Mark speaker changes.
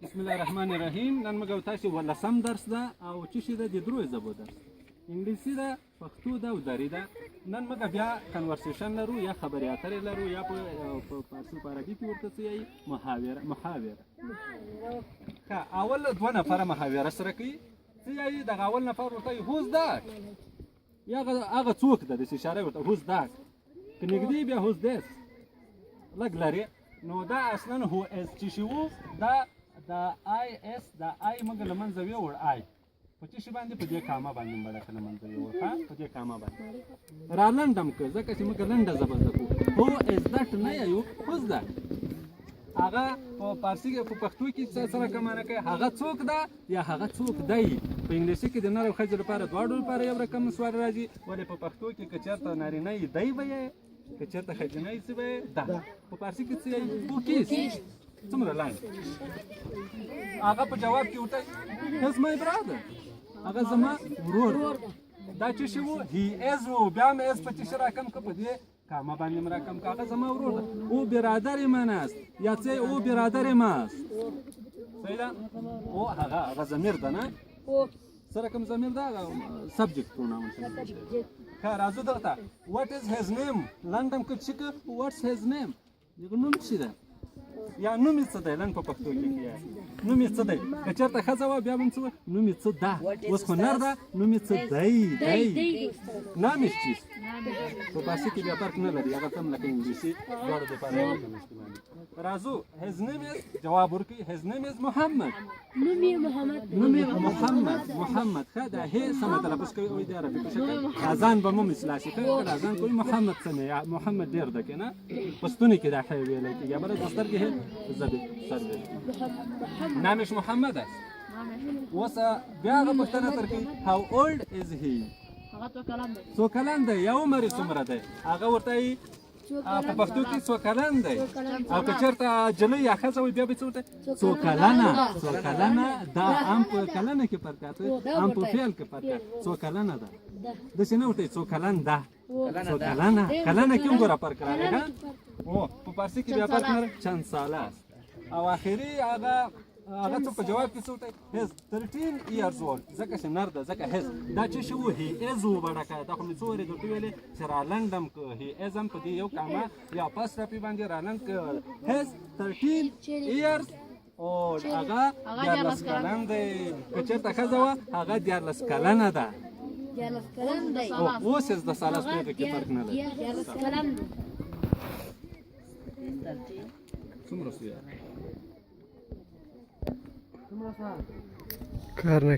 Speaker 1: بسم الله الرحمن الرحیم. نن موږ تاسو ولسم درس ده او چې شي ده د درو ژبو درس، انګلیسي ده، پښتو ده او دري ده. نن موږ بیا conversation لرو یا خبرې اترې لرو، یا په فارسي، په عربي کې ورته څه یایي؟ محاوره. محاوره. ښه، اول دوه نفره محاوره سره کوي. څه یایي؟ دغه اول نفر ورته وایي "Who's that?" یا هغه څوک ده، داسې اشاره ورته، "Who's that?" که نږدې بیا "Who's this?" لږ لرې. نو دا اصلا who is چې شي وو، دا د I S، دا I موږ له منځه ویوړ. I په څه شي باندې؟ په دې کامه باندې مړه له منځه ویوړ. ها، په دې کامه باندې را لنډم که، ځکه چې موږ لنډه زبر زده کوو. "Who is that" نه یو، "Who's that?" هغه په فارسي کې، په پښتو کې څه سره کمانه کوي؟ هغه څوک ده یا هغه څوک دی. په انګلیسي کې د نر او ښځې لپاره، دواړو لپاره یو رقم سوال راځي، ولې په پښتو کې که چېرته نارینه یې دی به یې، که چېرته ښځینه یې څه به یې؟ ده. په فارسي کې څه یې؟ او کیست. څومره لاندې. هغه په جواب کې ورته "He's my brother." هغه زما ورور دی. دا چې شی وو؟ He is وو. بیا مې is په څه شي راکم که؟ په دې کامه باندې مې راکم که. هغه زما ورور ده. او برادر من است یا څه؟ او برادر ماست. صحیح ده. او هغه ضمیر ده نه؟ څه رقم ضمیر ده؟ هغه subject pronoun. ښه، راځو دلته. "What is his name?" لنډم که چې که "What's his name?" دغه نوم څه ده یا نوم یې څه دی؟ لنډ په پښتو کې کې نوم یې څه دی؟ که چېرته ښځه وه بیا به هم څه وه؟ نوم یې څه ده. اوس خو نر ده، نوم یې څه دی؟ دی نامش چیست؟ په فارسي کې بیا فرق نه لري، هغه تم لکه انګلیسي دواړو دپاره یو رقم استعمالي. راځو، his name is، جواب ورکړي، his name is محمد.
Speaker 2: نوم یې محمد.
Speaker 1: نوم یې محمد. محمد. ښه، دا هي سمه تلفظ کوي او د عربي په شکل اذان به مو اصلاح شي. ښه، کله اذان کوي محمد سمې یا محمد ډېر ده که نه، په ستوني کې دا ښه ویلی کېږي، بله د سترګې هې زبې سر ویل. نامش محمد است. اوس بیا هغه پوښتنه تر کوي "How old is he?"
Speaker 2: هغه څو کلن دی؟
Speaker 1: څو کلن دی یا عمر یې څومره دی؟ هغه ورته وایي په پښتو کې څو کلن دی، او که چېرته جلۍ یا ښځه وي بیا به څه ورته؟ څو کلنه. څو کلنه دا هم په کلنه کې فرق دی، هم په فعل کې فرق دی. څو کلنه ده، داسې نه ورته څو کلن ده. څو کلنه، کلنه کې وګوره فرق راغی. ها، او په فارسي کې بیا فرق نه. چند ساله است. او آخري هغه څه په جواب کې څه ورته؟ "He's 13 years old." ځکه چې نر ده، ځکه he's دا چې شو he is و بډکه. دا خو مې څو ورې درته ویلې چې رالنډم که he is هم په دې یو کامه یا apostrophe باندې رالنډ که. "He's 13 years old." هغه 13 کلن دی. که چېرته ښځه وه، هغه 13 کلنه ده.
Speaker 2: 13 کلن دی.
Speaker 1: او اوس یې د سالس په کې فرق نه لري.
Speaker 2: 13 کلن دی.
Speaker 1: څومره سویا؟
Speaker 3: کار نه.